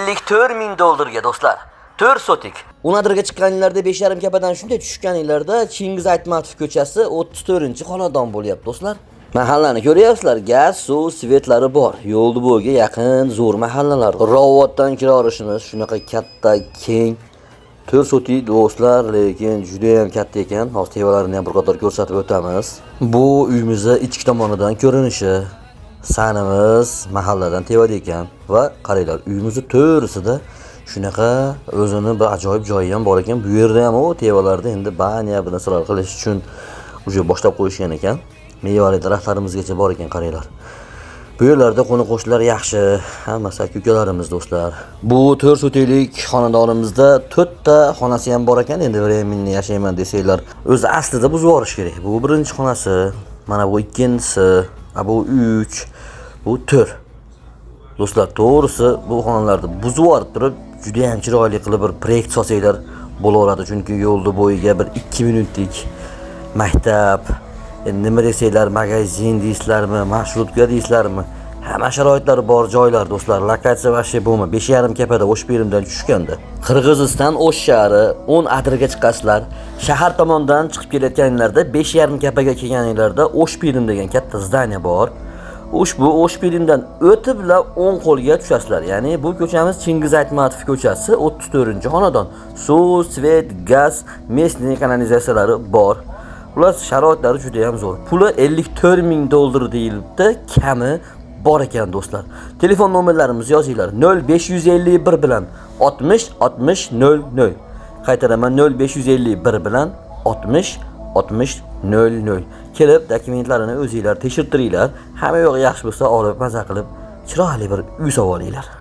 54 ming dollarga, do'stlar. 4 sotik. Unadirga chiqqaninglarda, 5,5 kapadan shunday tushganinglarda Chingiz Aytmatov ko'chasi, 34-xonadon bo'lyapti, do'stlar. Mahallani ko'ryapsizlar, gaz, suv, свет lari bor. Yo'lni bo'yiga yaqin zo'r mahallalar. Rovotdan kirorishimiz shunaqa katta, keng 4 sotik, do'stlar, lekin juda ham katta ekan. Hozir tevalarini ham bir qator ko'rsatib o'tamiz. Bu uyimizni ichki tomonidan ko'rinishi. Sanimiz mahalladan tevada ekan va qaranglar, uyimizni to'g'risida shunaqa o'zini bir ajoyib joyi ham bor ekan. Bu yerda ham o tevalarda endi баня, bir narsalar qilish uchun уже boshlab qo'yishgan ekan. Mevali daraxtlarimizgacha bor ekan, qaranglar. Bu yerlarda qo'ni qo'shnilar yaxshi, hammasi aka ukalarimiz, do'stlar. Bu 4 sotiklik xonadonimizda 4 ta xonasi ham bor ekan. Endi временный yashayman desanglar, o'zi aslida buzib yuborish kerak. Bu birinchi xonasi, mana bu ikkinchisi, a bu 3, bu 4. Do'stlar, to'g'risi, bu xonalarni buzib yuborib turib, juda ham chiroyli qilib bir proyekt solsanglar bo'laveradi, chunki yo'lni bo'yiga bir 2 minutlik maktab, endi nima desanglar, magazin deysizlarmi, маршрутка deysizlarmi, hamma sharoitlari bor joylar, do'stlar. Lokatsiya вообще bo'lma. 5,5 kapada O'shperimdan tushganda. Qirg'iziston O'sh shahri, 10 adirga chiqasizlar. Shahar tomondan chiqib kelayotganinglarda, 5,5 kapaga kelganinglarda O'shperim degan katta здание bor. Ushbu O'shperimdan o'tibla o'ng qo'lga tushasizlar. Ya'ni bu ko'chamiz Chingiz Aytmatov ko'chasi, 34-xonadon. Suv, свет, gaz, местный kanalizatsiyalari bor. Xullas, sharoitlari juda ham zo'r. Puli 54 ming dollar deyilibdi, kami bor ekan, do'stlar. Telefon nomerlarimizni yozinglar: 0551 bilan 60 60 00. Qaytaraman: 0551 bilan 60 60 00. Kelib dokumentlarini o'zinglar tekshirtiringlar. Hamma yo'q yaxshi bo'lsa, olib, maza qilib chiroyli bir uy solib olinglar.